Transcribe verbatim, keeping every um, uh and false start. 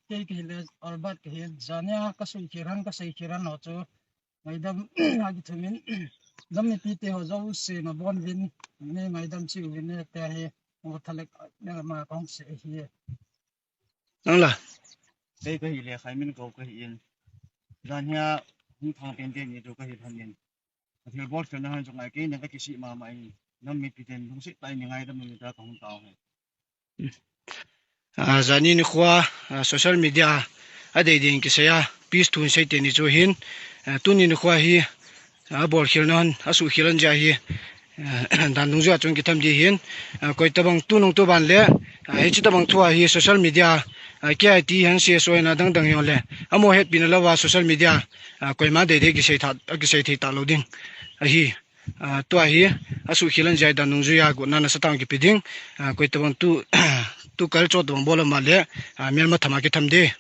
Kei kahile Albert kahi, jania kasuhkhel han, kaseikhel han ho chu ngaidam akithumin, nam mipite ho jouse nabonuvin, nei ngaidam cheh uvin, tia hi, o thalek, ma kahung sei ahi. Nang la. Kei kahile Khaiminkou kahin, jania hung thang tenten ni chu kahi lhonin, athilbol khelna han chu ngai kei nin kakisih mama in, nam mipiten lungset tah in nei ngaidam uvin tia kahung tao ahi. Jani nikho a social media a dei ding kisei a, peace thu sei teni chu hin, tuni nikho hi abolkhelna hon, asuhkhel hon jeh hi, dan dungjuiya chun kitham ding hin, koitobang tunung tuban le hiche tobang thu a hi social media, K I T hen, C S O hen, adang dang hijongle, amaho hetpina louva social media koima deidei kisei thei talou ding ahi. Tua hi asuhkhel hon jeh dan dungjuiya gotna nasatah in kipe ding, koitobang tu, tukal chotobang bol a um le, melma thama kitham ding.